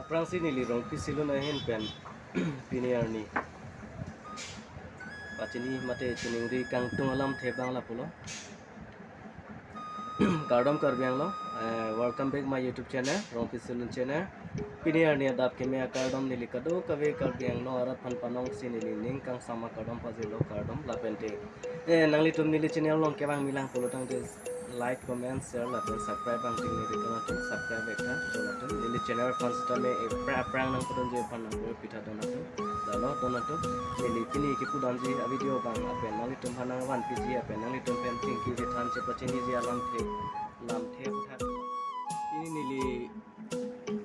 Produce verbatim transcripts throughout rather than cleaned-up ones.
Aphrangsi neli Rongpi Salon ahin pen pini arni pachini mate chiningri kangtung alamthe abang lapulo. Kardom Karbi Anglong, eh, welcome back my YouTube channel, Rongpi Salon channel. Pini arni adap keme akardom neli kadokave Karbi Anglong arat aphan panongsi neli ning kangsam akardom pajirlo kardom lapente. Eh, nanglitum neli channel along kevang milang pulo tangte like, comment, share lapen subscribe abang chingni ri tha atum, subscribe ek tha, latum neli channel aphan sitame ephrang ephrang nangpadunji aphan nangpor pitha don atum. Lalo don atum, neli pini kepudamji avideo abang apen nanglitum aphan nangvanpiji apen nanglitum pen chingki chethan chepachiniji alamthe, lamthe aphuthak. Pini neli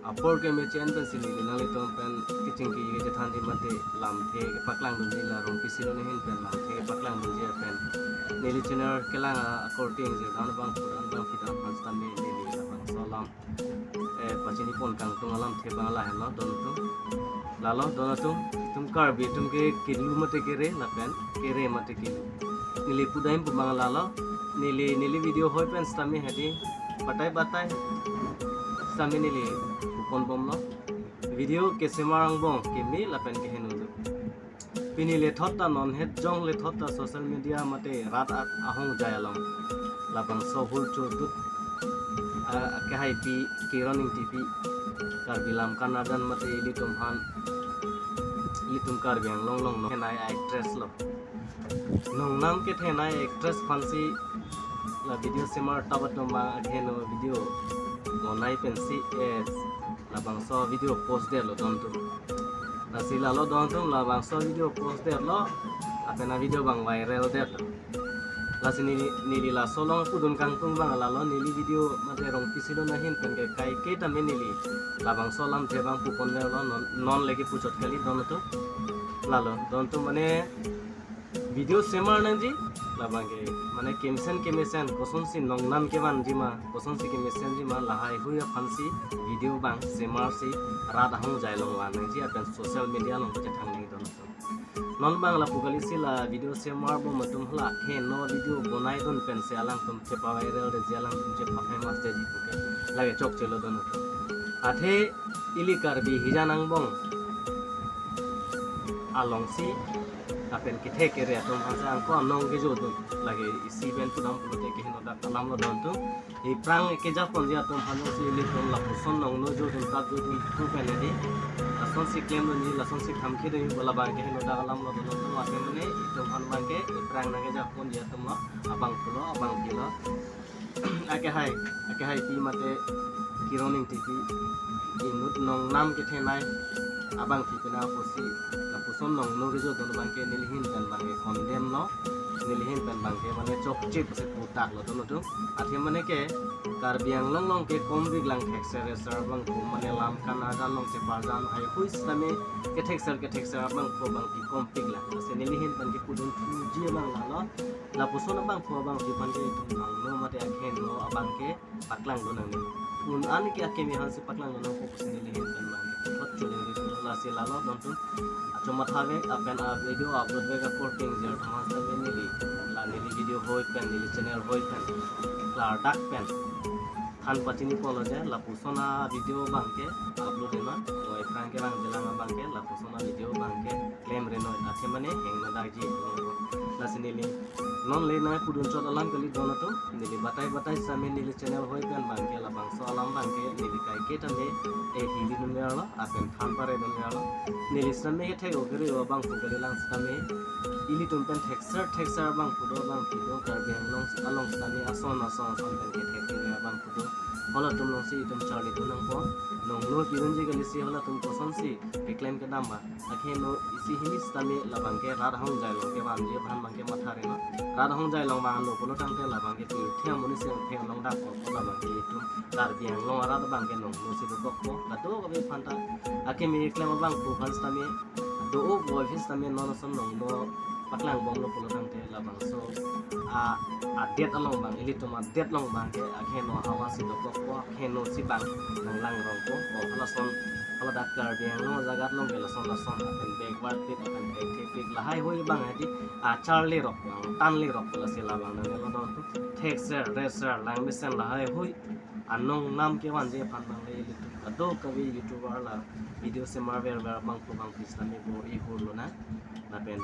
apor keme chen pensi neli nanglitum pen kechingki kechethanji mate lamthe kepaklangdunji la Rongpi Salon ahin pen lamthe kepaklangdunji apen neli channel kelang akorte ingjir dan abang pudam abang pidam aphan sitame neli labangso alam, eh, pachini pon kangtung alamthe abang lahenlo don atum. Lalo don atum, itum Karbi atum ke kilu mate kere lapen kere mate kilu. Neli pudam pu abang lalo, neli neli video hoi pen sitame hadi batai batai sitame neli pupon bomlo. Video kesemar angbong keme lapen keheno do. Pini lethot ta non het jong lethot ta social media mate rat a- ahongjai along labangso hur chodut, ah, kehaipi Kiron Engtipi Karbi Lamka Nadan mate ilitum aphan, ilitum Karbi Anglong along nong thenei actress lo. Nongnam kethenei actress aphansi la video semar tabat abang akeheno video monai pensi, eh, labangso video post detlo don atum. Lasi lalo don atum labangso video post detlo, lapen avideo abang viral detlo. Lasi neli, neli laso along pudun kangtung abang lalo neli video mate Rongpi Salon ahin pen ke kaike tame neli labangso alamthe abang pupon detlo non, non lagi puchot kali don atum. Lalo don atum mane video semar nangji labang ke mane kemesen kemesen kosonsi nongnam kevanji ma, kosonsi kemesenji ma lahai hui aphansi video abang semarsi rat ahongjai along van nangji apen social media along kachethang nangji don atum. Non abang lapu kalisi la video semar bom atum hala keheno video bonaidun pensi alangtum chepa viral detji alangtum chepa famous detji puke lake chokchelo don atum. Athe ili Karbi hijan angbong alongsi lapen kethe kere atum aphansi angko anong kejodun lake isi pen pudam pulote keheno dak alamlo don atum. Ephrang kejaponji atum aphan si ilitum lapuson nongno jodun tat jodun thu pen hadi lasonsi klemdunji lasonsi thamkhe dunji pu labang keheno dak alamlo don atum. Athe mane itum aphan abang ke ephrang nangkejaponji atum lo abang pulo abang pilo. Akehai, akehaipi mate Kiron Engtipi inut nongnam kethenei abangpi pen apotsi lapuson nongno kejodun abang ke neli ahin pen abang ke condemn lo, neli ahin pen abang ke mane chokche pusi putaklo don atum. Athe mane ke Karbi Anglong along ke kompiklang thekser reser abang ko mane Lamka Nadan along cheparjan hai hui sitame kethekser kethekser abang ko abangpi kompiklang. Lasi neli ahin pen kepudun thuji abang lalo. Lapuson abangphu abangpi aphan ke itum nongno mate akeheno abang ke paklangdun nangne. Un-an ke akeme aphansi paklangdun nangpo pusi neli ahin pen abang ke thot chuling ri pulo. Lasi lalo don atum achomatha vek apen avideo upload vek akorte ingjir thamas ta neli la neli video hoi pen neli channel hoi pen klardak pen than pachini ponlo je lapuson avideo abang ke upload ri non. Oi phrang kevangjilang abang ke lapuson avideo abang ke klem ri non. Athe mane hingno dakji. Lasi neli non le nangpudun chot alam kali don atum. Neli batai batai sitame neli channel hoi pen abang ke labangso alam abang ke neli kaike tame eh hilidun verlo apen than paredun verlo. Neli sitame kethek okeri abangphu kalilang sitame ilitum pen thekser thekser abangphu do abangpi do Karbi Anglong along sitame ason ason ason pen kethek kere abangphu do. Halatum alongsi itum charlidun nangpo. Nongno pidunji kalisi halatum kosonsi keklem kedam ma. Akeheno isi hini sitame labang ke rat ahongjai along kevanji aphan abang ke matha ri non. Rat ahongjai along vanlo pulo tangte labang ke pirthe amonit si angthek along dakpo labang ke itum Karbi Anglong arat abang ke nongnosi dokokpo. Kadokave aphan ta akeme keklem abangphu aphan sitame do-o boy aphi sitame non ason nongno paklang bomlo pulo tangte labangso a, adet along abang ilitum adet along abang ke akeheno ahavar si dokokpo, akeheno si abang nanglangrongpo. O halason haladak Karbi Anglong ajagat along ke lason lason apen backward pik apen thekthe pik lahai hui abang hadi acharli rokpo, angtanli rokpo. Lasi labang nangnelo don atum thekser reser langmesen lahai hui anongnam kevanji aphan abang le ilitum Kadokave YouTuber la video semar verver abangphu abangphi sitame bor-i hur lonang. Lapen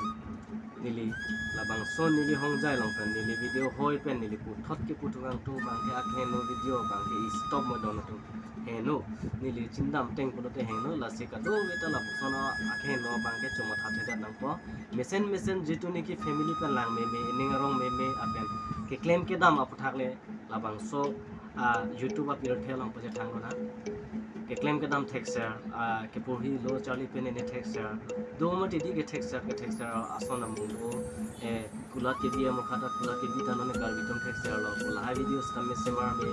neli labangso neli hongjai along pen neli video hoi pen neli puthot kepu thu kangtung abangke akeheno video abangke stop mo don atum. Heno, neli chindam teng pulote heno, lasi kadokave ta lapuson akeheno abangke chomatha thedet nangpo. Mesen mesen jitu niki family pen lang meme, ining arong meme, lapen keklem kedam aputhak le labangso a YouTube apirthe along pachethang lonang. Keklem kedam thekser, a keporhi lo charli pen ene thekser. Do mati di ke thekser, ke thekser ason amung do, eh, kulat kebi amokha ta kulat kebi ta non Karbi atum thekser lo. Lahai video sitame semar me,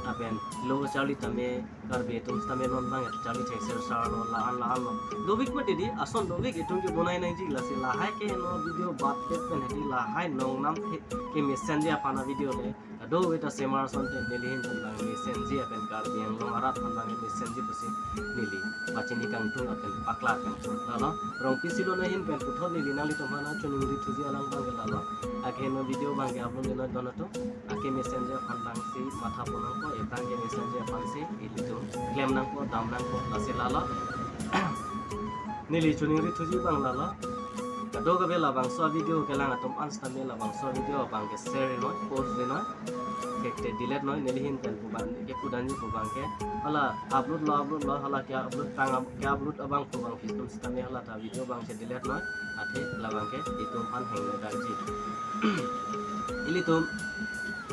lapen lo charli tame Karbi atum sitame non abang charli thekser sar lo, la-an la-an lo. Dovik mati di, ason dovik itum ke bonai nangji, lasi lahai keheno video bat det pen hedi lahai nongnam the kemesenji aphan avideo le kadokave ta semar asonte neli ahin pen abang mesenji, lapen Karbi Anglong arat aphan abang mesenji pusi neli pachini kangtung lapen paklar kangtung. Lalo Rongpi Silon ahin pen puthot neli nanglitum aphan choningri thuji alang abangke lalo. Akeheno video abangke upload le noi don atum. Akemesenji aphan abangsi matha pon nangpo, aphrang kemesenji aphansi ilitum klem nangpo, dam nangpo, lasi lalo. Neli choningri thuji abang lalo. Kadokave labangso video kelang atum an sitame labangso video abangke share noi, post noi, thekte delete noi, neli ahin pen pu abang ke pu danji pu abangke. Hala upload lo, upload lo, hala ke upload tang, ke upload abangphu abangphi atum sitame hala ta video abangke delete noi, athe labangke itum aphan hingno darji. Ilitum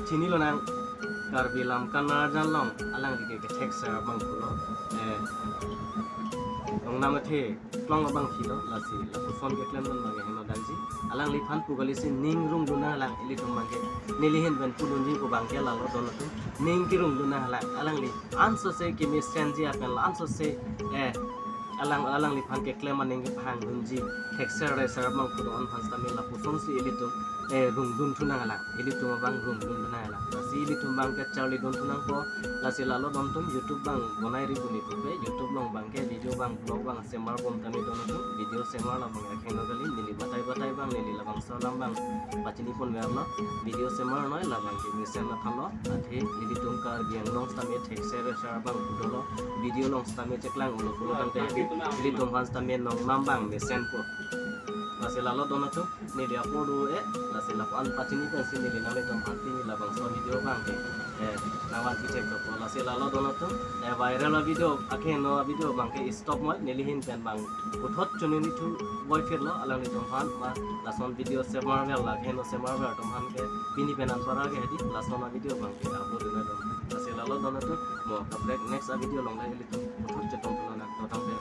chini lonang Karbi Lamka Narjan along alangli ke kethekser abangphu lo. Eh, nongnam athe klong abangphi lo, lasi lapuson keklem non abangke hingno darji. Alangliphan pu kalisi ning rungdun nanglang ilitum abangke. Neli ahin pen pu dunji pu abangke lalo don atum. Ning kerungdun nanglang. Alangli ansose kemesenji lapen ansose, eh, alang, alangliphan keklem aning kepahang dunji thekser reser abangphu do-an aphan sitame lapusonsi ilitum, eh, rungdun thu nanglang. Ilitum abang rungdun thu nanglang. Lasi ilitum abangke charli dun thu nangpo. Lasi lalo don atum YouTube abang bonai ri pu ni pupe, YouTube along abangke video abang vlog abang semar bom tame don atum, video semar labang akeheno kali, neli batai batai abang neli labangso alam abang pachini ponverlo. Video semar noi, labangke mesen aphan lo. Athe nelitum Karbi Anglong sitame thekser reser abangphu dolo, video along sitame cheklang ulo pulo tangte nelitum aphan sitame nongnam abang mesenpo. Lasi lalo don atum, neli apor do-e, lasi lapu-an pachini pensi neli nanglitum aphan pini labangso video abangke, eh, nangvanpi thekpo. Lasi lalo don atum, eh, viral avideo, akeheno avideo abangke stop moi, neli ahin pen abang puthot choningri thu boi phirlo alanglitum aphan, ma lason video semar ver la akeheno semar ver atum aphan ke pini pen anpara ke hedi lason avideo abangke upload noi don. Lasi lalo don atum, mo kaprek next avideo along le ilitum puthot chetong thu lonang, to tangte.